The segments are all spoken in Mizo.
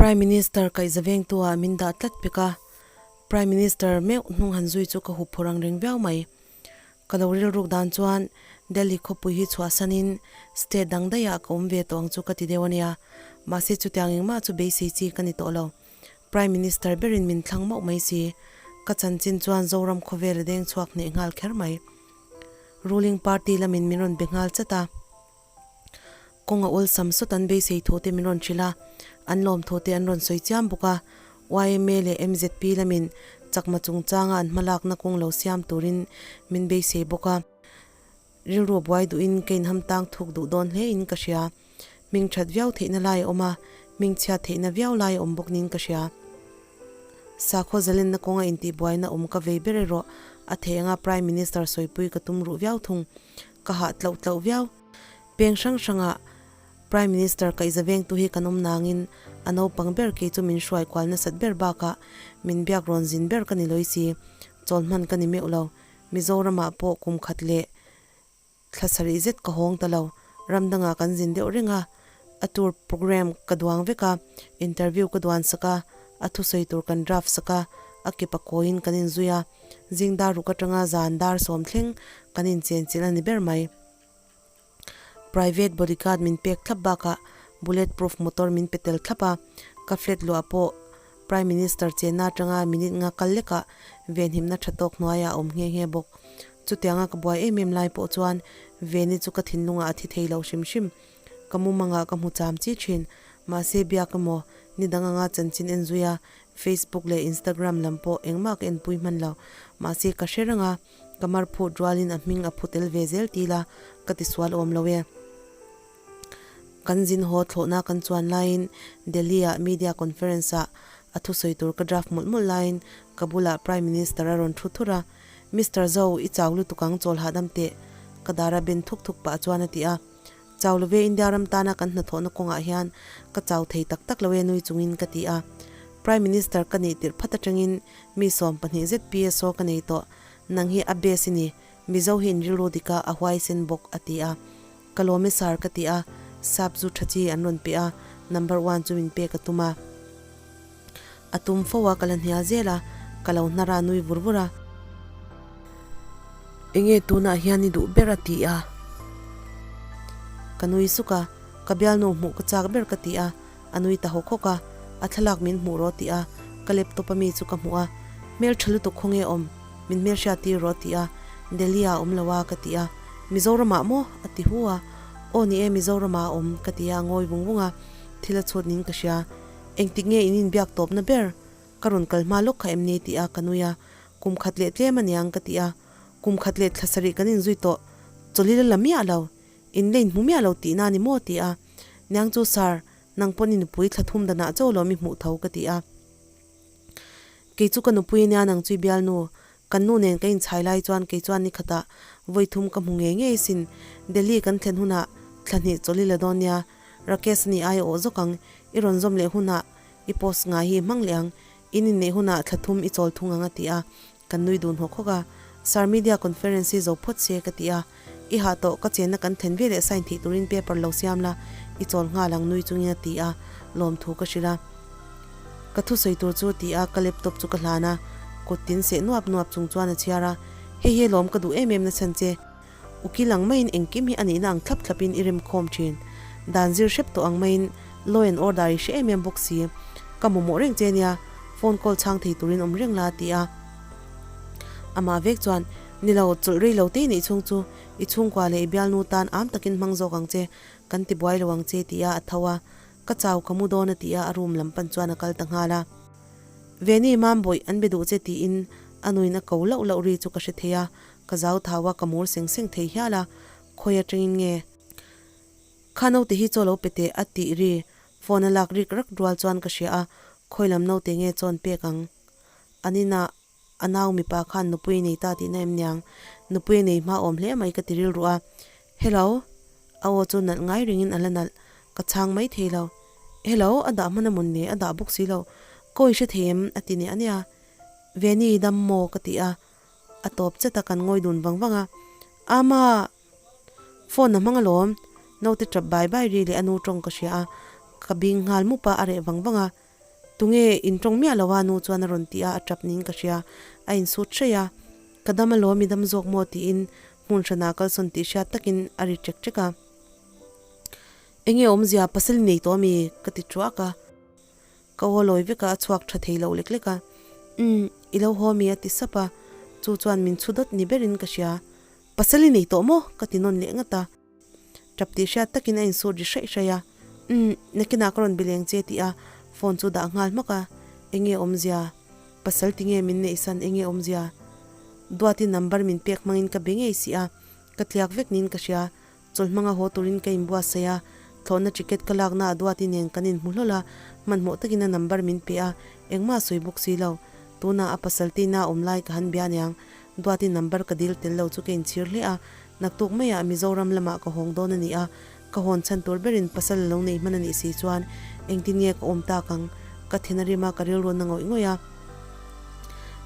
Prime Minister kaihza vengtu ah min dah tlat pek a, Prime Minister meuh hnung han zui chu ka hup phur ang reng viau mai. Ka lo rilruk dan chuan Delhi khawpui hi chhuahsanin state dang daih ah ka awm ve tawh ang chu ka ti deuh a nia. Mahse chutiang engmah chu beisei chi ka ni tawh lo. Prime Minister berin min thlang mauh mai si. Ka chanchin chuan Zoram khawvel a deng chhuak hneh nghal kher mai. Ruling party lamin min rawn be nghal chat a. Kawng a awlsam sawt an beisei thu te min rawn hrilh a, an lawm thu te an rawn sawi chiam bawk a. Yma leh MZP lamin chakma chungchanga an hmalakna kawng lo siam turin min beisei bawk a. Rilru a buai duhin ka inham tang thuk duh dawn hle in ka hria. Hming that viau theihna lai a awm a, hming chhiat theihna viau lai a awm bawk niin ka hria. Sakhaw zalenna kawnga intihbuaina awm ka vei ber erawh a thei anga Prime Minister sawipui ka tum ruh viau thung. Ka hah tlauh tlauh viau. Peng hrang hrangah Prime Minister kaihza vengtu hi kan awm nangin a naupang ber kei chu min hruai kual nasat ber bakah min biak rawn zin ber ka ni lawi si. Chawl hman ka ni meuh lo. Mizoramah pawh kum khat leh thla sarih zet ka hawng ta lo. Ram dangah kan zin deuh reng a, a tour programme ka duang vek a, interview ka duan sak a, a thusawi tur kan draft sak a, a ke pakawiin kan inzui a, zing dar ruk atanga zan dar sawm thleng kan inchenchilh a ni ber mai. Private bodyguard min pek thlap bakah bullet proof motor min pe tel thlap a, ka flat luah pawh Prime Minister chenna atanga minute nga kal lekah venhimna tha tawk hnuaiah a awm nghe nghe bawk. Chutianga ka buai em em lai pawh chuan Veni chu ka thinlungah a thi thei lo hrim hrim. Ka mumangah ka hmu cham chi thin. Mahse biak emaw ni dang anga chanchin en zui a, Facebook leh Instagram lam pawh engmah ka enpui hman lo. Mahse ka hre reng a, ka mar phut rualin a hming a phu tel ve zel ti la ka ti sual awm lo e. Kan zin haw thlawhna kan chuan laiin Delhi ah media conference ah a thusawi tur ka draft mawlh mawlh laiin ka bulah Prime Minister a rawn thu thur a, Mister Zo, i chau lutuk ang chawl hahdam teh, ka dara ben thuk thuk pah chuan a ti a. Chau love India ram tana kan hnathawhna kawngah hian ka chau thei tak tak lo e nui chungin ka ti a. Prime Minister ka nih tirh phat atangin mi 12 zet PSO ka nei tawh, nang hi a best i ni, Mizo hi in rilru dik a, a huaisen bawk a ti a. Ka lawm e sir ka ti a, sap zu tha chi an rawn pe a, number one chu min pek a tum a. A tum fo a, ka la hnial zel a, ka lo hnar a, nui vur vur a. Enge tunah hian i duh ber a ti a. Ka nui suk a, ka bialnu hmuh ka chak ber ka ti a, a nui ta hawk hawk a, a thlalak min hmuh rawh ti a, ka laptop a mi chu ka hmuh a, hmel tha lutuk khawnge awm, min hmelhriat tir rawh ti a, Delhi ah awm lo a ka ti a, Mizoram ah maw? a ti hu a, aw ni e Mizoram ah a awm ka ti a, a ngawi vung vung a, thil a chhut nin ka hria, engtik nge in inbiak tawpna ber? Ka rawn kal hma lawk kha em ni ti a ka nui a, kum khat leh tlem a niang ka ti a, kum khat leh thla sarih kan inzui tawh, chawlil a la miah lo, in la inhmu miah lo tihna a ni maw ti a, niang chu sir, nang pawn i nupui thla thum danah chaw lawm i hmuh tho ka ti a. Kei chu ka nupui ania nang chu i bialnu, kan nu nen ka inchhai lai chuan kei chuan ni khatah vawi thum ka hmu ngei ngei sin, Delhi kan thlen hunah thla hnih chawlh i la dawn nia, Rakesh ni ai awh zawk ang, i rawn zawm leh hunah i post ngai hi i hmang leh ang, in inneih hunah thla thum i chawl thung ang a ti a, kan nui dun hawk hawk a, Sir media conference hi zo phawt se ka ti a, i hah tawh ka chenna kan thlen ve leh sign theih turin paper lo siam la, i chawl nghal ang nui chungin a ti a, lawmthu ka hrilh a. Ka thusawi tur chu ti a ka laptop chu ka hlan a, kut tin seh nuap nuap chung chuan a chhiar a, hei hi lawm ka duh em em na chhan che. Ukil ang maiin engkim hi a nihna ang thlap thlapin i remkhawm thin. Dan zir hrep tawh ang maiin law and order i hre em em bawk si. Ka mamawh reng che nia, phone call chhang thei turin awm reng la a ti a. Amah vek chuan, Ni lo, chawlh rei lo te nih chhung chu i chhungkua leh i bialnu tan am takin hmang zawk ang che, kan ti buai lo ang che ti a a tho a. Ka chau ka mu dawn a ti a, a room lam pan chuan a kal ta nghal a. Veni, Mambawih, an be duh che tiin a nuin a ko lauh lauh ri chu ka hre thei a, Ka zau thau a, ka mur seng seng thei hial a, khawi atangin nge? Kha naute hi chaw lo pe teh a tih ri, phone a lak rik rak rual chuan ka hria a, khawi lam naute nge chawn pek ang? An inah a nau mipa khan nupui nei ta tihna em niang? Nupui a nei hma awm hle mai ka ti rilru a, Hello? A aw chu nalh ngai ringin a la nalh, ka chhang mai thei lo. Hello? A dah hman a mawn le, a dah bawk si lo. Kawi hre thei em? a ti nia nia. Veni, dam maw? ka ti a. A tawp chet a, kan ngawi dun vang vang a. Ama! Phone a hmang alawm. Naute tap bai bai ri leh a nu tawng ka hria a, ka bing nghal mup a, a reh vang vang a. Tunge in tawng miah lo a nu chuan a rawn ti a, a tap niin ka hria. A insut hreih a, Ka dam alawm i dam zawk maw tiin hmun hranah kalsawn tih hriat takin a ri ṭek ṭek a. Enge awmzia pasal i nei tawh ami? ka ti ṭuak a. Ka aw lawi vek a, a chhuak ṭha thei lo lek lek a. Umm, i lo haw ami? a ti sap a, chu chuan min chhu dawt ni berin ka hria. Pasal i nei tawh maw? ka ti nawn leh ngat a. Ṭap tih hriat takin a insut ri hraih hraih a. Umm, nakinah ka rawn bi leng che tih a phone chu dah nghal hmak a. Enge awmzia? Pasal tinge min neihsan enge awmzia? Duati number min pek hmangin ka be ngei si a, ka tliak vek niin ka hria. Chawlh hmanga haw turin ka inbuatsaih a, thlawhna ticket ka lakna a Duati nen kan inhmu hlawl a, hmanhmawh takin a number min pe a, engmah a sawi bawk si lo. Tunah a pasal tina awm lai ka han bia aniang, Duati number ka dil tel lo chu ka inchhir hle a, naktuk maiah Mizoram lamah ka hawng dawn a ni a, ka hawn chhan tur berin pasal a lo nei hman a nih si chuan engtin nge ka awm tak ang? Ka then a rim a, ka rilru na ngawih ngawih a.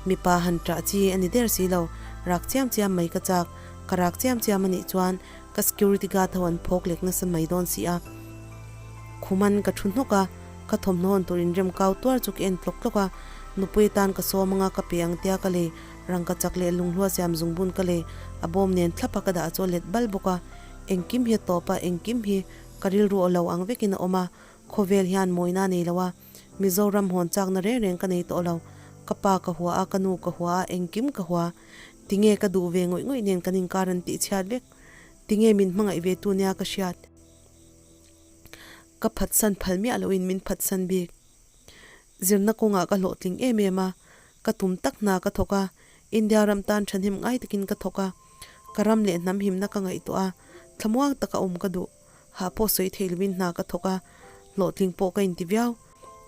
Mipa han ṭah chi a ni der si lo, rak chiam chiam mai ka chak. Ka rak chiam chiam a nih chuan ka security guard ho an phawk lek nasa mai dawn si a. Khuman ka thu hnawk a, ka thawmhnaw hawn tur inrem kau tuar chu ka en tlawk tlawk a, nupui atan ka sawm anga ka pe ang tia ka lei, rangka chak leh lunghlua siam zungbun ka lei, a bawm nen thlap a ka dah chu a let bal bawk a. Engkim hi a tawp a, engkim hi ka rilru aw lo ang vekin a awm a, khawvel hian mawina a nei lo a, Mizoram hawn chakna reng reng ka nei tawh lo. Ka pa ka hua a, ka nu ka hua a, engkim ka hua. Tinge ka duh ve ngawih ngawih nen kan inkar an tih chhiat vek? Tinge min hmangaih ve tu nia ka hriat? Ka phatsan phal miah loin min phatsan bik. Zirna kawngah ka hlawhtling em em a, ka tum tak hna ka thawk a, India ram tan thahnem ngai takin ka thawk a, ka ram leh hnam himna ka ngaihtuah a, thlamuang taka awm ka duh. Hah pawh sawi theih loin hna ka thawk a, hlawhtling pawh ka inti viau.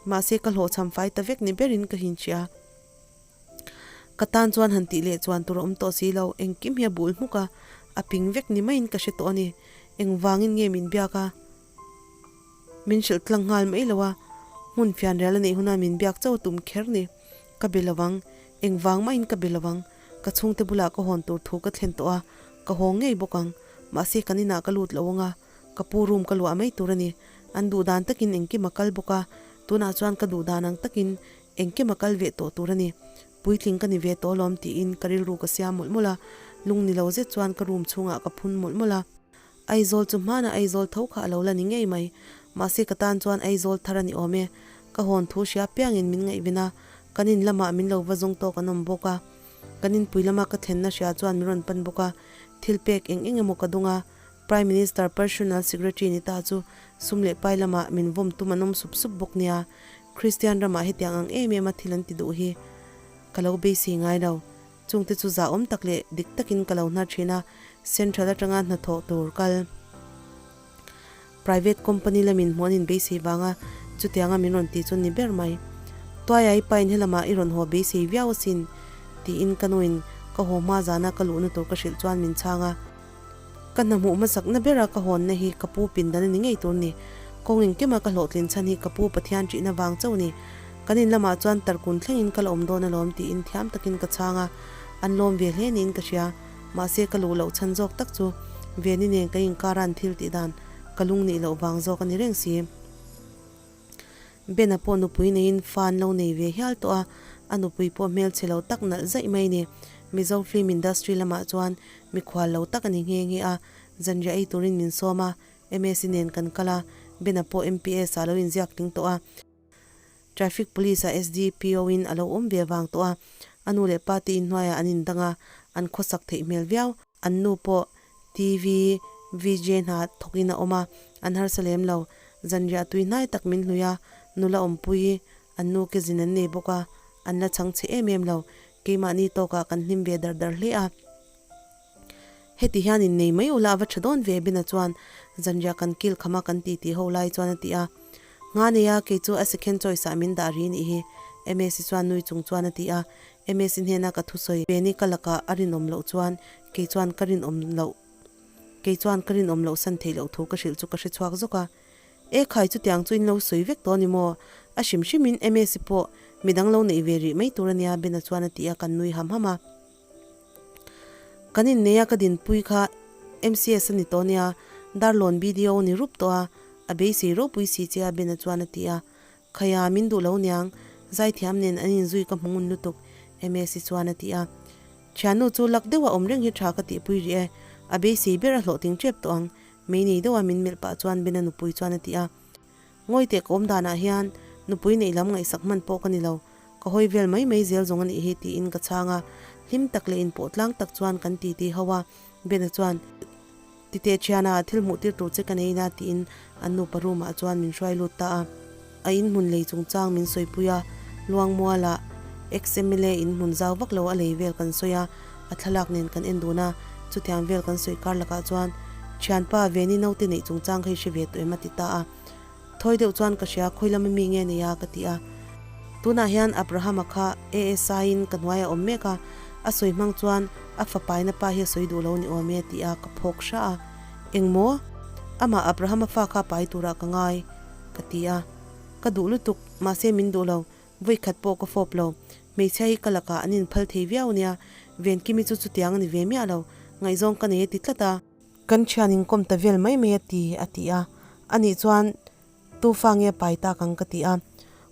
Mahse ka hlawhchham fai ta vek ni berin ka hinhria. Ka tan chuan han tih leh chuan tur a awm tawh si lo, engkim hi a bul hmuk a, a ping vek ni maiin ka hre tawh a ni. Engvangin nge min biak a? Min hrilh tlang nghal mai lo a, hmun fianrial a neih huna min biak chauh a tum kher ni. Ka be lo ang, engvang mahin ka be lo ang, ka chhungte bulah ka hawn tur thu ka thlen tawh a, ka haw ngei bawk ang. Mahse kan inah ka lut lo ang a, ka pu room ka luah mai tur a ni. An duh dan takin engkim a kal bawk a, tunah chuan ka duh dan ang takin Engkim a kal ve tawh tur a ni. Puitling ka ni ve tawh alawm tiin ka rilru ka siam mawlh mawlh a, lung ni lo zet chuan ka room chhungah ka phun mawlh mawlh a. Aizawl chu hmana Aizawl tho kha a lo la ni ngei mai. Mahse ka tan chuan Aizawl thar a ni awm e. Ka hawn thu hria piangin min ngaihven a, kan in lamah min lo va zawng tawk an awm bawk a. Kan inpui lama ka thlenna hria chuan min rawn pan bawk a, thil pek eng eng emaw ka dung a, Prime Minister Personal Secretary ni ta chu sum leh pai lamah min vawm tum an awm sup sup bawk nia. Kristian ramah hetiang ang em em a thil an ti duh hi ka lo beisei ngai lo. Chungte chu zahawm tak leh dik takin ka lo hnar thin a, Central atanga hnathawh tur kal Private company lamin hmuh an inbeisei vanga chutianga min rawn ti chu ni ber mai. Tuaia i pain helamah i rawn haw beisei viau asin tiin ka nuin ka haw hma zana ka luhna tur ka hrilh chuan min chhang a. Ka hna hmuh hmasakna bera ka hawnna hi ka pu pindan a ni ngei tur ni. Kawng engkima ka hlawhtlin chhan hi ka pu Pathian ṭihna vang chauh ni. Kan in lamah chuan tarkun thlengin ka la awm dawn alawm tiin thiam takin ka chhang a, an lawm ve hle niin ka hria. Mahse ka luh loh chhan zawk tak chu Veni nen ka inkara an thil tih dan ka lung nih loh vang zawk a ni reng si. Bena pawh nupui neiin fa an lo nei ve hial tawh a, a nupui pawh hmelchhe lo tak nalh zaih mai ni. Mizo film industry lamah chuan mikhual lo tak a ni nghe nghe a, zanriah ei turin min sawm a, MSc nen kan kal a, Bena pawh MPS ah a lo inziak tling tawh a, Traffic Police ah SDPO in a lo awm ve vang tawh a, a nu leh pa te inhnuaiah an indang a, an khawsak theih hmel viau. An nu pawh TV, VJ hna thawkin a awm a, an harsa lem lo. Zanriah tui hnai tak min hlui a, nula awmpui an nu ke zin an nei bawk a, an la chhang chhe em em lo. Keimahni tawkah kan hlim ve dar dar hle a. Heti hian innei mai ula a va tha dawn ve Bena chuan zanriah kan kil kham a kan ti tih ho lai chuan a ti a. Nga nei a, kei chu a second choice ah min dah ri nih hi Msi chuan nui chung chuan a ti a. Msi hnena ka thusawi ve ni ka lakah a rinawm loh chuan kei chuan ka rinawm loh kei chuan ka rinawm loh san theih loh thu ka hrilh chu ka hre chhuak zawk a. E khai chutiang chu in lo sawi vek tawh a ni maw? A hrim hrimin Msi pawh midang lo neih ve rih mai tur a nia Bena chuan a ti a kan nui ham ham a. Kan inneia ka dinpui kha MCS a ni tawh nia, Darlawn BDO a ni rup tawh a, a beisei ropui si che a Bena chuan a ti a. Khaia, min duh lo niang, zaithiam nen an inzui ka hmu ngun lutuk, Msi chuan a ti a. Thiannu chu lak deuha awm reng hi tha ka tihpui rih e, a beisei ber a hlawhtling tep tawh ang, mei nei deuha min melh pah chuan Bena nupui chuan a ti a. Ngawi teh ka awm danah hian nupui neih lam ngaihsak hman pawh ka ni lo, ka hawi vel mai mai zel zawng a nih hi tiin ka chhang a, hlim tak leh inpawh tlang tak chuan kan titi ho a, Bena chuan Titeh thiana thil hmuh tir tur che ka nei ina tiin an nupa room ah chuan min hruai lut ta a. A inhmun lei chungchang min sawipui a, Luangmualah ex-MLA inhmun zau vak lo a lei vel kan sawi a, a thlalak nen kan en dun a, chutiang vel kan sawi kar lakah chuan Thianpa Veni naute neih chungchang kha i hre ve tawh em a ti ta a. Thawi deuh chuan ka hria khawi lama mi nge nei a ka ti a. Tunah hian Abrahama kha ASI in ka hnuai a awm mek a, a sawi hmang chuan a fapaina pa hi a sawi duh lo ni awm e ti a ka phawk hra a. Engmaw? Amah Abrahama fa kha pai turah ka ngai ka ti a. Ka duh lutuk, mahse min duh lo, vawi khat pawh ka fawp lo. Hmeichhia hi ka lakah an inphal thei viau nia, Venkimi chu chutiang a ni ve miah lo, ngaihzawng ka nei a ti tlat a. Kan thian inkawm ta vel mai mai a ti, a ti a. Anih chuan tu fa nge pai tak ang ka ti a.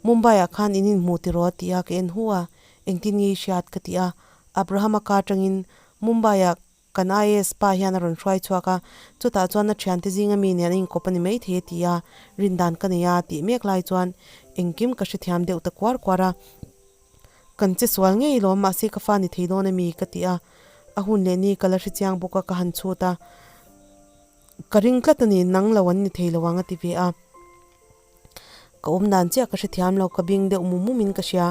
Mumbai ah khan in inhmu tiraw a ti a, ka en hu a. Engtin nge i hriat ka ti a. Abraham a ka atangin Mumbai ah kan IAS pa hian a rawn hruai chhuak a, chutah chuan a thiante zinga mi nen a inkawp a ni maithei a ti a, rindan ka nei a tih mek lai chuan engkim ka hrethiam deuh ta kuar kuar a. Kan che sual ngei lawm mahse ka fa ni thei dawn ami ka ti a, a hun leh ni ka la hre chiang bawk a ka han chhut a, ka ring tlat a ni nang lo an ni thei lo ang a ti ve a, ka awm dan chiah ka hrethiam lo ka bing deuh mum mum in ka hria,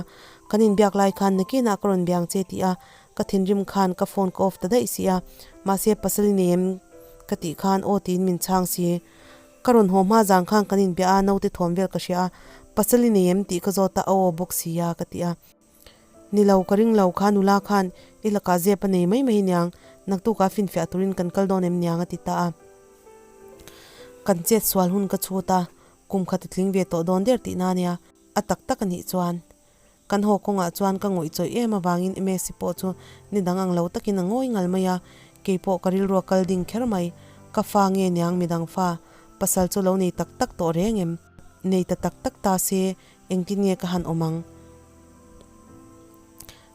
kan inbiak lai khan nakinah ka rawn biang che tih a, ka thinrim khan ka phone ka off ta daih si a, mahse pasal i nei em ka tih khan aw tiin min chhang si. Ka rawn haw hma zan khan kan inbiah a, naute thawm vel ka hria a, pasal i nei em tih ka zawt a, a aw bawk si a ka ti a. Ni lo, ka ring lo, kha nula khan i lakah zep a nei mai mai niang, naktukah finfiah turin kan kal dawn em niang a ti ta a. Kan chet sual hun ka chhut a, kum khat a tling ve tawh dawn der tihna a nia, a tak tak a nih chuan. Kan haw kawngah chuan ka ngawih chawih em avangin Msi pawh chu ni dang ang lo takin a ngawi ngal mai a, kei pawh ka rilru a kal ding kher mai. Ka fa nge niang midang fa, pasal chu lo nei tak tak tawh reng em? Nei ta tak tak ta se engtin nge ka han awm ang?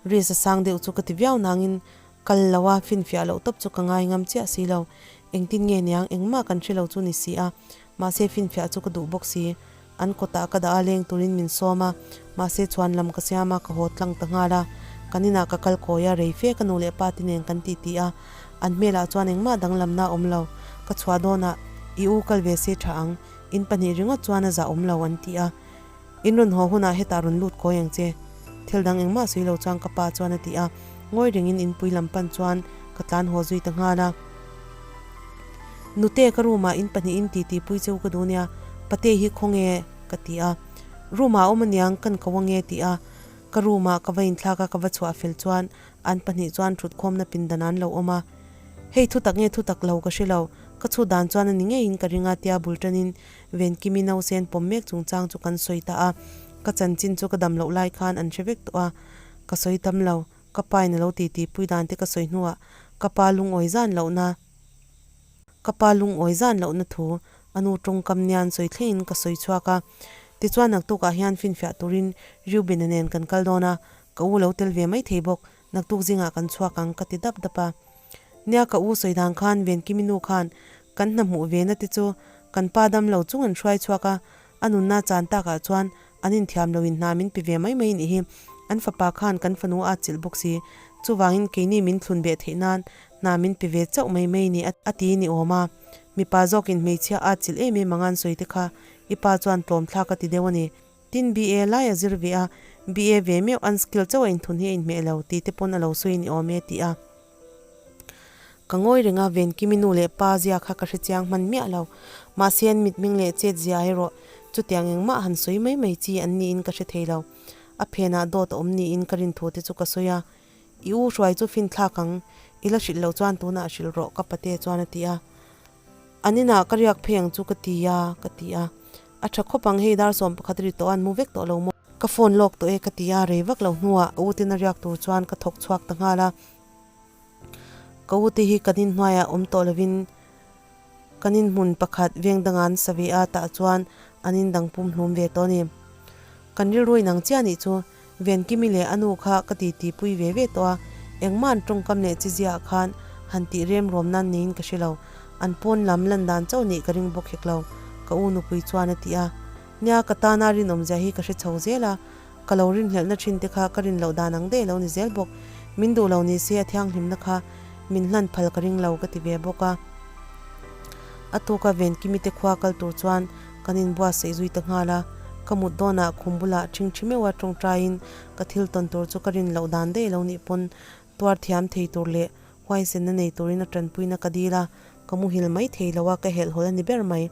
Risk a sang deuh chu ka ti viau nangin kal lo a, finfiah loh tawp chu ka ngai ngam chiah si lo. Engtin nge niang engmah kan hre lo chu ni si a, mahse finfiah chu ka duh bawk si. An kawtah ka dah a leng turin min sawm a, mahse chhuan lam ka siam a, ka haw tlang ta nghal a. Kan inah ka kal kawi a, rei fe ka nu leh pa te nen kan titi a, an hmelah chuan engmah danglamna a awm lo. Ka chhuah dawnah, I u kal ve se tha ang, in pahnih ringawt chuan a zah awm lo an ti a. In rawn haw hunah hetah rawn lut kawi ang che. Thil dang engmah sawi lo chuan ka pa chuan a ti a, ngawi rengin inpui lam pan chuan ka tlan haw zui ta nghal a. Nute ka room ah in pahnihin titi pui cheu ka duh nia, pate hi khawnge? ka ti a. Room ah a awm aniang kan ko ange ti a, ka room ah ka va inthlak a ka va chhuah fel chuan an pahnih chuan thutkhawmna pindan an lo awm a. Hei thutak nge thutak lo ka hre lo, ka chhut dan chuan a ni ngeiin ka ring a tia bul tanin Venkimi nausen pawm mek chungchang chu kan sawi ta a, ka chanchin chu ka dam loh lai khan an hre vek tawh a, ka sawi tam lo. Ka pa in a lo titi pui dan te ka sawi hnuah ka pa lungawi zan lohna ka pa lungawi zan lohna thu a nu tawngkam nian sawi thlengin ka sawi chhuak a. Tichuan naktukah hian finfiah turin Reuben-a nen kan kal dawn a, ka u lo tel ve mai thei bawk, naktuk zingah kan chhuak ang ka ti dap dap a. Nia ka u sawi dan khan Venkimi nu khan kan hna hmuh ve na te chu kan pa dam lo chung an hruai chhuak a, A nunna chan takah chuan an inthiam loin hna min pe ve mai mai nih hi. An fapa khan kan fanu a atchilh bawk si. Chuvangin keini min thlun beh theih nan hna min pe ve chauh mai mai ni a ti ni awm a. Mipa zawkin hmeichhia a atchilh em em ang an sawi te kha i pa chuan tlawm thlak a ti deuh a ni. Tin BA lai a zir ve a, BA ve meuh an skill chauh a inthun hi a inhmeh lo tih te pawn a lo sawi ni awm e ti a. Ka ngawi reng a, Venkimi nu leh pa zia kha ka hre chiang hman miah lo. Mahse an mitmeng leh chet zia erawh chutiang engmah han sawi mai mai chi an niin ka hre thei lo. A phenah dawt a awm niin ka rin thu te chu ka sawi a. I u hruai chu finthlak ang, i la hrilh loh chuan tunah hrilh rawh ka pate chuan a ti a. An inah ka riak phei ang chu ka ti a, ka ti a. A tha khawp ang hei dar 11 ri tawh a an mu vek tawh lo maw? Ka phone lawk tawh e ka ti a, rei vak lo hnuah ka u ten a riak tur chuan ka thawk chhuak ta nghal a. Ka u te hi kan inhnuaiah awm tawh lovin kan inhmun pakhat veng danga an sa ve a, tah chuan an indang pum hlum ve tawh a ni. Kan rilru inang chiah nih chu Venkimi leh a nu kha ka titi pui ve ve tawh a, engmah an tawngkam leh chizia ah khan han tih rem rawm nan niin ka hre lo. An pawn lam lan dan chauh nih ka ring bawk hek lo, ka u nupui chuan a ti a. Nia, ka tana rinawmzia hi ka hre chho zel a, ka lo rinhlelhna thin te kha ka rin loh dan ang daih a lo ni zel bawk. Min duh lo ni se a thianghlimna kha min hlan phal ka ring lo ka ti ve bawk a. A tuka Venkimi te khua kal tur chuan kan inbuatsaih zui ta nghal a, ka mut dawnah khum bulah ṭhingṭhi meuha ṭawngṭaiin ka thil tawn tur chu ka rin loh dan daih lo nih pawn tuar thiam thei tur leh huaisenna nei turin a ṭanpuina ka dil a, ka muhil mai thei lo a, ka helhhawlh a ni ber mai.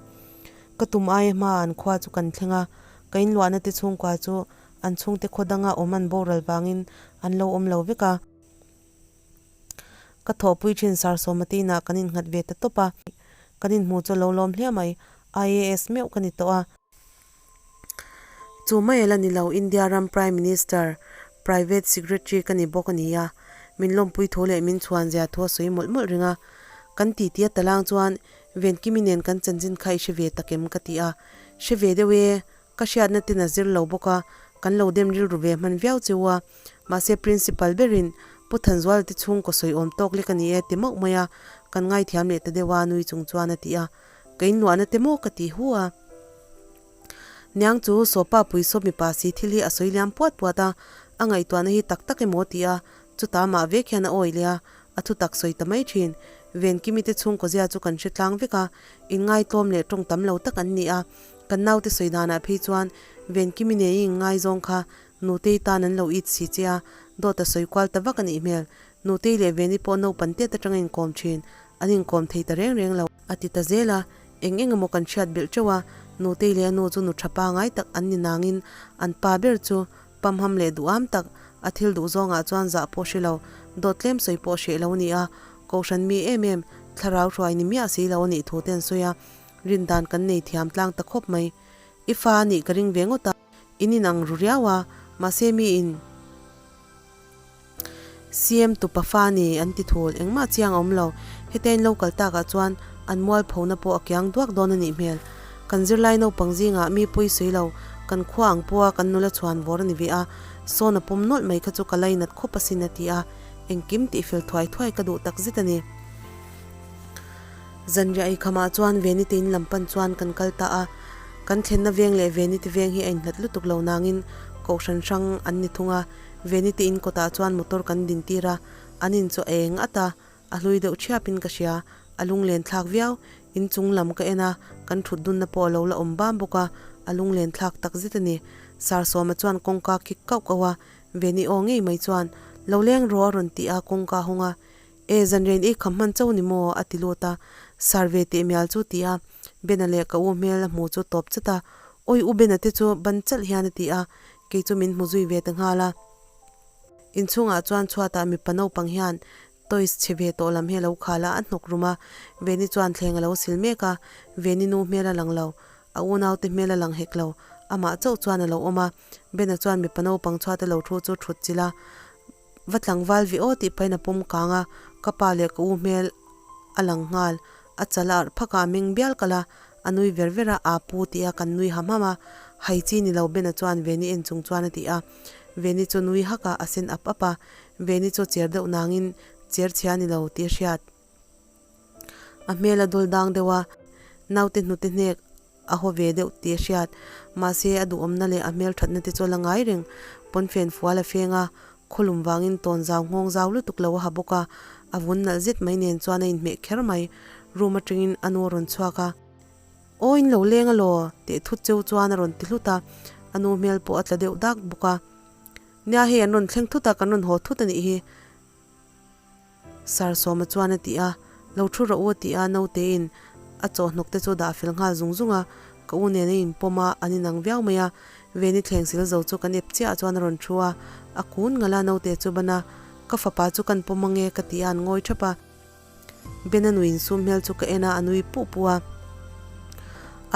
Ka tum aia hmaah an khua chu kan thleng a, ka inluahna te chhungkua chu an chhungte khaw danga awm an boral vangin an lo awm lo vek a. Ka thawhpui thin Sarsawma te inah kan innghat ve ta tawp a, kan inhmu chu a lo lawm hle mai, IAS meuh ka ni tawh a. Chu mai a la ni lo, India ram Prime Minister Private Secretary ka ni bawk a ni a, min lawmpui thu leh min chhuan zia thu a sawi mawlh mawlh ring a. Kan titi a talang chuan Venkimi nen kan chanchin kha i hre ve tak em ka ti a, hre ve deuh e, Ka hriatna ten a zir lo bawk a, kan lo dem rilru ve hman viau cheu a. Mahse Principal berin Pu Thanzuala te chhungkaw sawi awm tawk lek a ni e ti mauh mai a, kan ngaithiam leh ta deuh a nui chung chuan a ti a. Ka inluahna te maw ka ti hu a. Niang chu Sawpa pui sawp mipa si thil hi a sawi liam puat puat a, a ngaihtuahna hi tak tak emaw ti a, chutah mah vek hian a awi leh a, a thutak sawi ta mai thin. Venkimi te chhungkaw zia chu kan hre tlang vek a, inngaitawm leh tawng tam lo tak an ni a, Kan naute sawi danah phei chuan Venkimi nei i inngaizawng kha Nutei tan an lo it si che a, dawt a sawi kual ta vak a nih hmel. Nutei leh Veni pawh naupan tet atanga inkawm thin, an inkawm thei ta reng reng lo. A ti ta zel a, eng eng emaw kan hriat belh teuh a, Nutei leh a nu chu nu tha pangai tak an ni nangin an pa ber chu pamham leh duham tak, a thil duh zawngah chuan zah pawh hre lo, dawt tlem sawi pawh hreh lo a ni a, Kohhran mi em em, thlarau hruai ni miah si lo a nih thu te an sawi a. Rin dan kan nei thiam tlang ta khawp mai. I fa a nih ka ring ve ngawt a, in inang ru riau a, mahse mi in CM tupa fa a ni an ti thul, engmah chiang a awm lo. Hetia in lo kal takah chuan an mualphona pawh a kiang duak dawn a nih hmel. Kan zirlai naupang zingah mi pawi sawi lo, kan khua ang pawha kan nula chhuan vawr a ni ve a, sawn a pawm nawlh mai kha chu ka lainat khawp asin a ti a, engkim tihfel thuai thuai ka duh takzet a ni. Zanriah ei khamah chuan Venite in lam pan chuan kan kal ta a, kan thlenna veng leh Venite veng hi a inhlat lutuk lo nangin kohhran hrang an ni thung a, Venite in kawtah chuan motor kan din tir a, an in chu a eng at a, a hlui deuh thiapin ka hria, a lunglen thlak viau, in chung lam ka en a, kan thut dunna pawh a lo la awm bam bawk a, a lunglen thlak tak zet a ni. Sarsawma chuan kawngka kik kauh kauh a, Veni aw ngei mai chuan, Lo leng rawh a rawn ti a, kawngka hawng a, E zanrian i kham hman chauh ni maw? a ti lut a, Sar ve teh mial chu ti a, Bena leh ka u hmel a hmu chu tawp chat a, Awi u Bena te chu ban chalh hian a ti a, kei chu min hmu zui ve ta nghal a. Inchhungah chuan chhuatah mipa naupang hian toys chhe ve tawh lam hi a lo khal a, a hnawk rum a, Veni chuan thleng a lo sil mek a, Veni nu hmel a lang lo, a unaute hmel a lang hek lo, amah chauh chuan a lo awm a, Bena chuan mipa naupang chhuat a lo thu chu thut chilh a, Va tlangval ve aw tih pahin a pawm kang a, ka pa leh ka u hmel a lang nghal. A chal a arh phak a, a meng bial kalh a, a nui ver ver a, aa pu tih a kan nui ham ham a, hai chi ni lo Bena chuan Veni en chung chuan a ti a. Veni chu nui hak a, a sen ap ap a, Veni chu cher deuh nangin cher chhia ni lo tih a hriat. A hmel a dawl dang deuh a, naute hnute hnek A haw ve deuh tih a hriat. Mahse, a duhawmna leh a hmelthatna te chu a la ngai reng. Pawnfen fual a feng a, khawlum vangin tawn zau nghawng zau lutuk lo a ha bawk a, a vun nalh zet mai nen chuan a inhmeh kher mai. Room atangin a nu a rawn chhuak a. Aw in lo leng alaw? teh thut cheu chuan a rawn ti hlut a, a nu hmel pawh a tla deuh dak bawk a. Nia hei an rawn thleng thut a, kan rawn haw thut a nih hi. Sarsawma chuan a ti a, Lo thu rawh u a ti a, Nautein a chawhnawk te chu dah fel nghal zung zung a, ka u nen a inpawm a, an inang viau mai a, Veni thleng sil zo chu kan ep chiah ah chuan a rawn thu a, a kun ngalh a, Naute chu ban a, Ka fapa chu kan pawm ange ka ti a, an ngawi thap a. Ben a nui insum hmel chu ka en a, a nui puh puh a.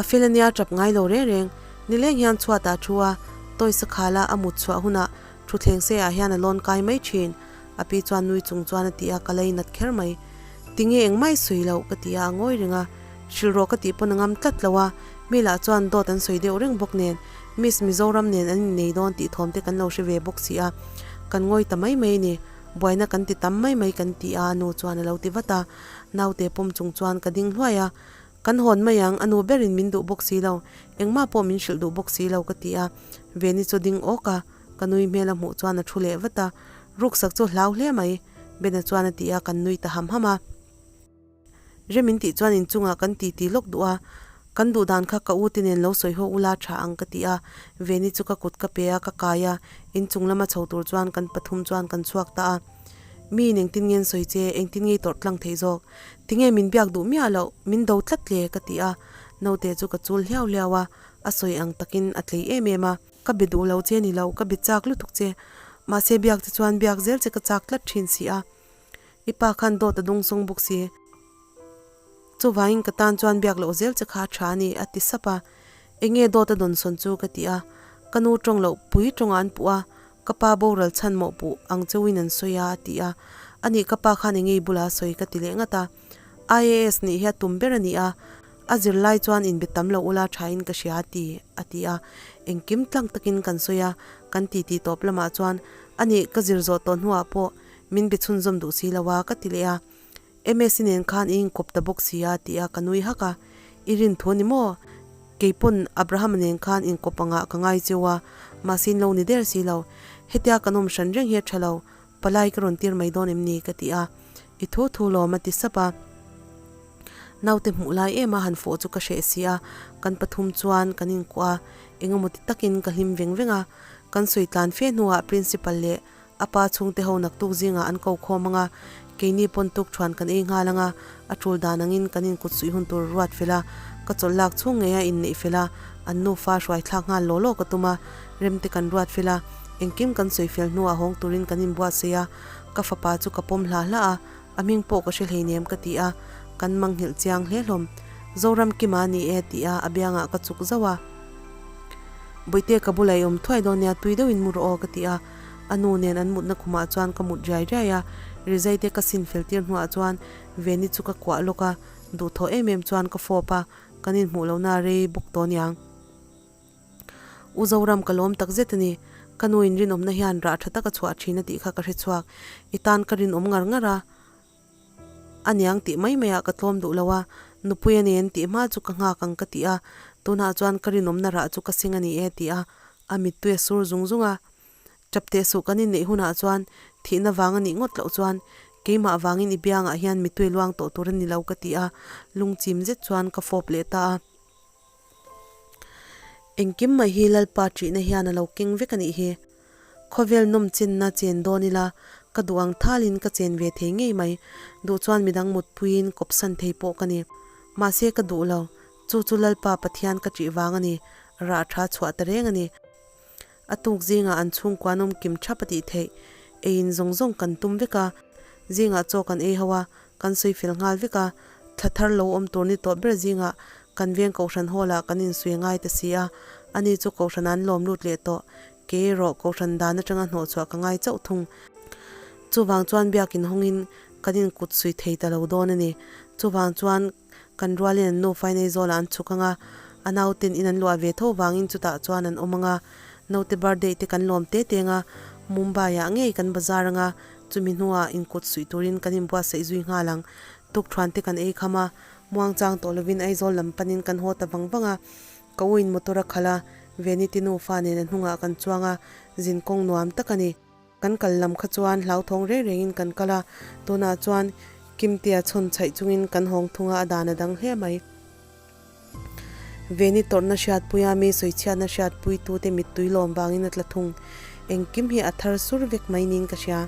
A fel a nia tap ngai lo reng reng, nileng hian chhuat ah a thu a, toys a khal a, a mut chhuah hunah Thutthleng se ah hian a lawn kai mai thin. A pi chuan nui chung chuan a ti a, ka lei nat kher mai. Tinge engmah i sawi loh? ka ti a, a ngawi reng a. Hrilh rawh ka tih pawn a ngam tlat lo a, mi lah chuan dawt an sawi deuh reng bawk nen. Miss Mizoram nen an innei dawn tih thawm te kan lo hre ve bawk si a, kan ngawi ta mai mai a ni. Buaina kan ti tam mai mai kan ti a, a nu chuan a lo ti vat a. Naute pawm chung chuan ka ding hluai a, Kan hawn mai ang, a nu berin min duh bawk si lo, engmah pawh min hrilh duh bawk si lo ka ti a. Veni chu ding awk a, ka nui hmel a hmuh chuan a thu leh vat a. Ruksak chu hlau hle mai, Bena chuan a ti a, kan nui ta ham ham a. Rem in tih chuan inchungah kan titi lawk duh a, kan duh dan kha ka u te nen lo sawi haw ula tha ang ka ti a, Veni chu ka kut ka pe a, ka kai a, inchung lama chho tur chuan kan pathum chuan kan chhuak ta a. Mi in engtin nge an sawi che, engtin nge i tawrh tlang thei zawk? Tinge min biak duh miah loh, min do tlat le ka ti a, naute chu ka chul hliau hliau a, a sawi ang takin a tlei em em a. Ka be duh lo che ni lo, ka be chak lutuk che, mahse biak che chuan biak zel che ka chak tlat thin si a. I pa khan dawt a dung sawng bawk si. Chuvangin ka tan chuan biak loh zel che kha a tha a ni, a ti sap a. Enge dawt a dawn sawn chu ka ti a. Ka nu tawng loh pui tawngah an puh a, ka pa boral chhan mawh puh ang cheuhin an sawi a, a ti a. Anih ka pa khan enge i bulah a sawi ka ti leh ngat a. IAS nih hi a tum ber a ni a, a zirlai chuan inbe tam lo ula thain ka hria a ti, a ti a. Engkim tlang takin kan sawi a, kan titi tawp lamah chuan anih ka zir zawh tawh hnuah pawh min be chhunzawm duh si lo a, ka ti leh a. Msi nen khan i inkawp ta bawk si a ti a, ka nui hak a. I rin thu a ni maw? Keipawn Abraham-a nen khan inkawp angah ka ngai cheu a, mahse in lo ni der si lo. Hetia kan awm hran reng hi a tha lo, palai ka rawn tir mai dawn em ni? ka ti a. I thu thu lawm a ti sap a. Naute hmuh lai em a han fawh chu ka hreh si a, kan pathum chuan kan inkuah a, engemaw ti takin ka hlim veng veng a. Kan sawi tlan fe hnuah Principal leh A pa chhungte ho naktuk zingah an ko khawm ang a, keini pawn tuk thuan kan ei nghal ang a, a tul dan angin kan inkut suih hun tur ruat fel a, ka chawlh lak chhung ngei a inneih fel a, an nufa hruai thlak nghal law law ka tum a, remte kan ruat fel a, engkim kan sawi fel hnuah hawng turin kan inbuatsaih a, ka fapa chu ka pawm hlah hlah a, a hming pawh ka hre hleinem ka ti a, kan manghilh chiang hle hlawm. Zoram Kima a ni e ti a, a biangah ka chuk zauh a. Bawihte ka bulah i awm thuai dawn nia, tui deuhin mu rawh aw ka ti a. A nu nen an mutna khumah chuan ka mut riai riai a, rizai te ka sin fel tir hnuah chuan Veni chu ka kuah lawk a, duhthawh em em chuan ka fawp a, kan inhmuh lohna a rei bawk tawh aniang. U Zoram ka lawm tak zet a ni, ka nu in rinawmna hian rah tha tak a chhuah thin a tih kha ka hre chhuak, i tan ka rinawm ngar ngar a, aniang tih mai maiah ka tlawm duh lo a, nupui a nen tih hma chu ka nghak ang ka ti a, tunah chuan ka rinawmna rah chu ka sing a ni e ti a, a mittui a sur zung zung a. Tap teh suh kan inneih hunah chuan thihna vang a nih ngawt loh chuan keimah vangin i biangah hian mittui luang tawh tur a ni lo ka ti a, lungchim zet chuan ka fawp leh ta a. Engkim mai hi Lalpa ṭihna hian a lo keng vek a nih hi. Khawvel nawm chenna chen dawn ila ka duh ang thalin ka chen ve thei ngei mai, duh chuan midang mutpuiin kawpsan thei pawh ka ni. Mahse ka duh lo, chu chu Lalpa Pathian ka ṭih vang a ni, rah ṭha chhuah ta reng a ni. A tuk zingah an chhungkua an awm kim thap a tih theih. Eiin zawng zawng kan tum vek a, zingah chaw kan ei ho a, kan sawi fel nghal vek a, thla thar lo awm tur ni tawh ber zingah kan veng Kohhran Hall ah kan insuih ngai ta si a, ani chu Kohhran an lawm lut leh tawh, kei erawh Kohhran dan atanga hnawhchhuah ka ngai chauh thung. Chuvang chuan biakin hawngin kan inkut suih thei ta lo dawn a ni. Chuvang chuan. Kan rualin an nufa in Aizawlah an chhuk ang a, a nauten in an luah ve tho vangin chutah chuan an awm ang a, naute birthday te kan lawm te teng a, Mumbai ah ngei kan bazar ang a, chumi hnuah inkut suih turin kan inbuatsaih zui nghal ang. Tukthuan te kan ei kham a, muangchang tawh lovin Aizawl lam panin kan haw ta vang vang a, ka u in motor a khalh a, Veniti nufa nen a hnungah kan chuang a, zinkawng nuam tak a ni. Kan kal lam kha chuan hlauthawng reng rengin kan kal a, tunah chuan Kimtea chhawn chhaih chungin kan hawng thung a, a dan a dang hle mai. Veni tawrhna hriatpuia mi sawichhiatna hriatpuitute mittui lawm vangin a tla thung. Engkim hi a thar sur vek mai niin ka hria.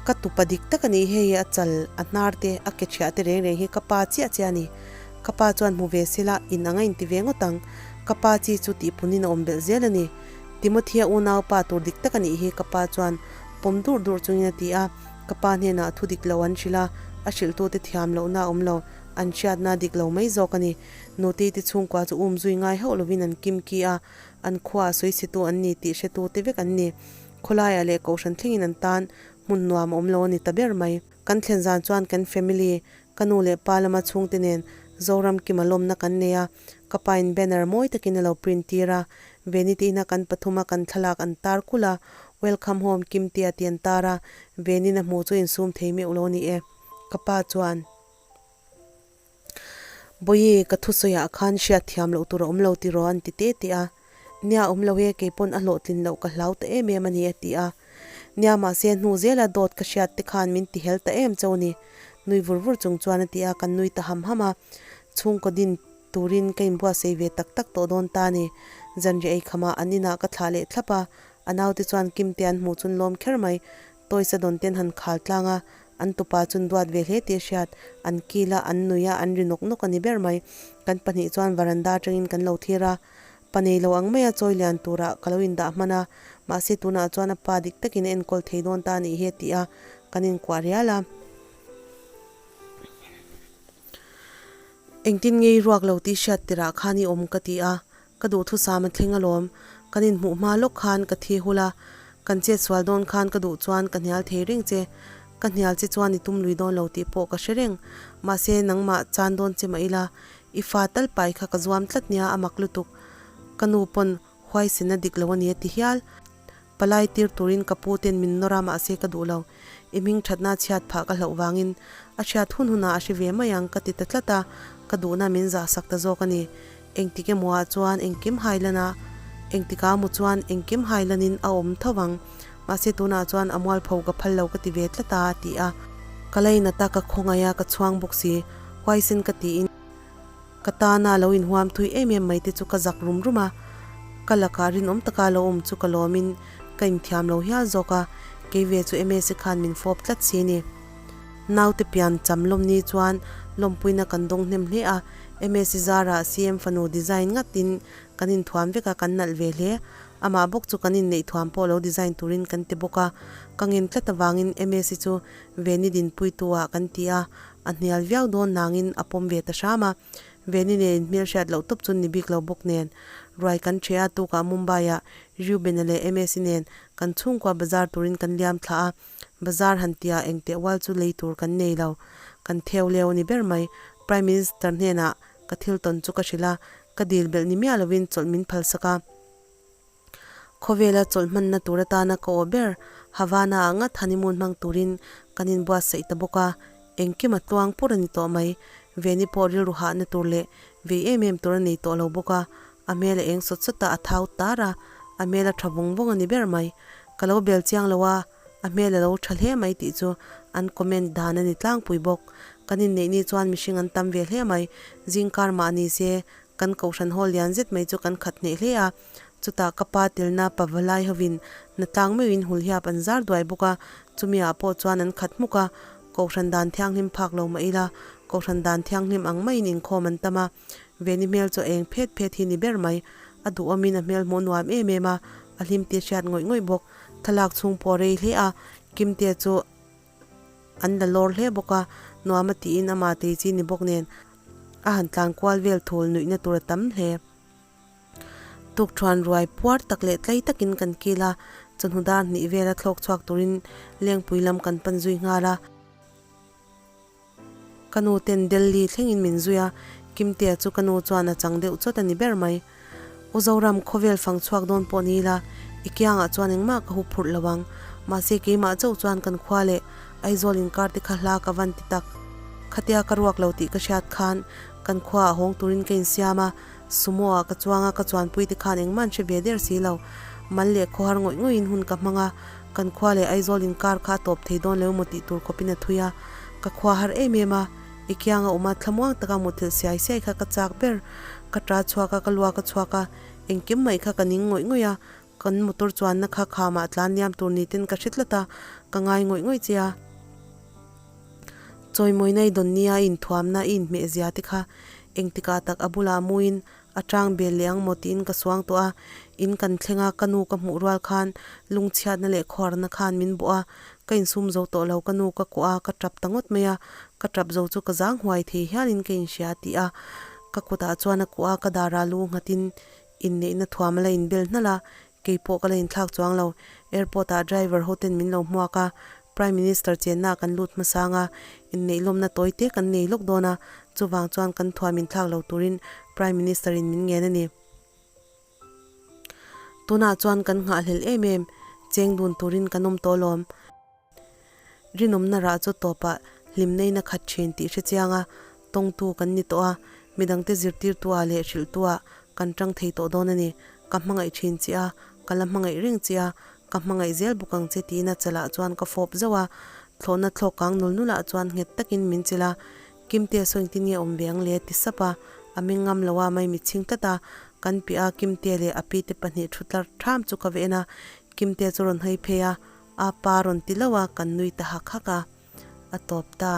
Ka tupa dik tak a nih hei a chal, a hnar te, a ke thiah te reng reng hi ka pa chiah chiah a ni. Ka pa chuan hmu ve sela in ang a inti ve ngawt ang. Ka pa chi chu tihpunin a awm belh zel a ni. Timothea unaupa tur dik tak a nih hi ka pa chuan pawm dur dur chungin a ti a, ka pa hnenah thu dik lo an hrilh a, a hrilhtute thiam lohna a awm lo, an hriatna dik lo mai zawk a ni. Nutei te chhungkua chu um zui ngai hauh lovin an kim ki a, an khuaah sawichhetu an ni tih hretute vek an ni. Khawlaiah leh kohhran thlengin an tan hmun nuam a awm lo a ni ta ber mai. Kan thlen zan chuan kan family, ka nu leh pa lama chhungte nen Zoram kima lawmna kan nei a, ka pa in banner mawi takin a lo print tir a. Veni te ina kan pathuma kan thlalak an tar kulh a, Welcome home Kimtea tih an tar a, Venin a hmuh chu insum thei meuh lo ni e. Ka pa chuan. Bawihi, ka thusawiah khan hriat thiam loh tur a awm lo tiraw an ti te te a. Nia awm lo e, kei pawn a hlawhtlin loh ka hlau ta em em a ni a ti a. Nia mahse hnu zela dawt ka hriat te khan min ti hel ta em chau ni. Nui vur vur chung chuan a ti a, kan nui ta ham ham a. Chhungkaw din turin ka inbuatsaih ve tak tak tawh dawn ta a ni. Zanriah ei khamah an inah ka thlah leh thlap a, a naute chuan Kimte an hmuh chun lawm kher mai. Tawisa dawn ten han khal tlang a, an tupa chun duat ve hle tih a hriat. An kil a, an nui a, an ri nawk nawk a ni ber mai. Kan pahnih chuan varanda atangin kan lo thlir a, pa nei lo ang maia chawi lian turah ka lo indah hman a, mahse tunah chuan a pa dik takin a enkawl thei dawn ta a nih hi a ti a, kan inkuah rial a. Engtin nge i ruak lo tih hriat tirah khan i awm ka ti a, Ka duhthusam a thleng alawm. Kan inhmuh hma lawk khan ka thi hul a, kan chet sual dawn khan ka duh chuan ka hnial thei reng che. Ka hnial che chuan i tum lui dawn lo tih pawh ka hre reng. Mahse nangmah chan dawn che mah ila, i fa tal pai kha ka zuam tlat nia a mak lutuk. Ka nu pawn huaisen a dik lo a ni a ti hial. Palai tir turin ka pu ten min nawr a mahse ka duh lo. I hming thatna chhiat phah ka hlauh vangin a hriat hun hunah a hre ve mai ang ka ti ta tlat a, ka duhna min zah sak ta zawk a ni. Engtik emaw ah chuan engkim hai lan a, engtikah emaw chuan engkim hai lanin a awm tho vang. Mahse tunah chuan a mualpho ka phal lo ka ti ve tlat a, a ti a. Ka lainat a, ka khawngaih a, ka chhuang bawk si. Huaisen ka tiin ka tana lo inhuam thui em em mai te chu ka zak rum rum a. Ka lakah rinawm taka lo awm chu ka lawmin ka inthiam lo hial zawk a, kei ve chu Msa khan min fawp tlat si ni. Naute pian cham lawm ni chuan lawmpuina kan dawng hnem hle a, Msa zarah CM fanu design ngatin kan inthuam vek a, kan nalh ve hle. Amah bawk chu kan inneih thuam pawh lo design turin kan ti bawk a, ka ngen tlat avangin Msa chu Veni dinpuitu ah kan ti a, a hnial viau dawn nangin a pawm ve ta hram a. Veni nen inhmelhriat loh tawp chu ni bik lo bawk nen. Ruai kan ṭheh a, tukah Mumbai-ah Reuben-a leh Msa nen kan chhungkua bazar turin kan liam thlah a, Bazar han tia engteh ual chu lei tur kan nei lo. Kan theu leu a ni ber mai. Prime Minister hnenah ka thil tawn chu ka hrilh a, ka dil belh ni miah lovin chawlh min phalsak a. Khawvela chawlh hmanna tur atana ka aw ber Havana-ah ngat honeymoon hmang turin kan inbuatsaih ta bawk a, engkim a tluang pur a ni tawh mai. Veni pawh rilru hahna tur leh vei em em tur a nei tawh lo bawk a, a hmel a eng sawt sawt a, a thau tar a, a hmel a tha vawng vawng a ni ber mai. Ka lo bel chiang lo a, a hmel a lo tha hle mai tih chu an comment dan a ni tlangpui bawk. Kan inneih ni chuan mihring an tam ve hle mai, zingkar mah ni se kan kohhran hall lian zet mai chu kan khat hneh hle a, chutah ka pa telna pavalai hovin hnatlang meuhin hulhiap an zar duai bawk a, chumi ah pawh chuan an khat hmuk a, kohhran dan thianghlim phak lo mah ila kohhran dan thianghlim ang maiin inkhawm an tam a. Veni hmel chu a eng phet phet hi ni ber mai. A duhawmin a hmel hmuh nuam em em a, a hlim tih a hriat ngawih ngawih bawk. Thlalak chhung pawh a rei hle a, Kimtea chu an la lawr hle bawk a, nuam a tiin amah tei chi ni bawk nen a han tlan kual vel thul nuihna tur a tam hle. Tukṭhuan ruai puar tak leh tlai takin kan kil a, chawhnu dar hnih vela thlawk chhuak turin lengpui lam kan pan zui nghal a. Ka nu ten Delhi thlengin min zui a, Kimtea chu ka nu chuan a chang deuh chawt a ni ber mai. U Zoram, khawvel fang chhuak dawn pawh ni ila, i kiangah chuan engmah ka hup phurh lo ang. Mahse keimah chauh chuan kan khua leh Aizawl inkar te kha hla ka van ti tak. Khatia ka ruak lo tih ka hriat khan kan khua ah hawng turin ka insiam a, Sumo ah ka chuang a, ka chuanpui te khan engmah an hre ve der si lo. Mal leh khawhar ngawih ngawih in hun ka hmang a, kan khua leh Aizawl inkar kha a tawp thei dawn lo emaw tih tur khawpin a thui a. Ka khua har em em a, i kianga awm a, thlamuang taka muthilh siai siai kha ka chak ber. Ka ta chhuak a, ka luak a chhuak a, engkim mai kha ka ning ngawih ngawih a, kan motor chuanna kha khamah tlan liam tur ni ten ka hre tlat a, ka ngai ngawih ngawih che a. Chawimawina i dawn nia, i inthuamna, i inhmeh zia te kha engtikah tak a bulah muin a tang bel leh ang maw tiin ka suang tawh a, in kan thleng a, ka nu ka hmuh rual khan lungchhiatna leh khuarna khan min bawh a, ka insum zo tawh lo, ka nu ka kuah a, ka tap ta ngawt mai a, ka tap zo chu ka zang huai thei hialin ka inhria a ti a, ka kutah chuan a kuah a, ka darah lu nghatin inneihna thuam a la inbel hnalh a, kei pawh ka la inthlak chuang lo, airport ah driver ho ten min lo hmuak a, Prime Minister chenna ah kan lut hmasang a, inneih lawmna tawi te kan nei lawk dawn a, chuvang chuan kan thuam inthlak lo turin Prime Minister in min ngen a ni. Tunah chuan kan nghahhlelh em em, cheng dun turin kan awm tawh lawm. Rinawmna rah chu tawpah hlimnain a khat thin tih hre chiang a, tawngtu kan ni tawh a, midangte zirtirtua leh hrilhtua kan tang thei tawh dawn a ni. Ka hmangaih thin che a, ka la hmangaih reng che a, ka hmangaih zel bawk ang che tiin a chalah chuan ka fawp zauh a, thlawhna thlawk kang nul nulah chuan nghet takin min chilh a, Kimtea saw engtin nge awm ve ang le? ti sap a, a meng ngam lo a, mai mitchhing tlat a, kan piah a Kimtea leh a pi te pahnih thu tlar ṭham chu ka ve en a, Kimtea chu rawn hawi phei a, a pa rawn ti lo a, kan nui ta hak hak a, a tawp ta.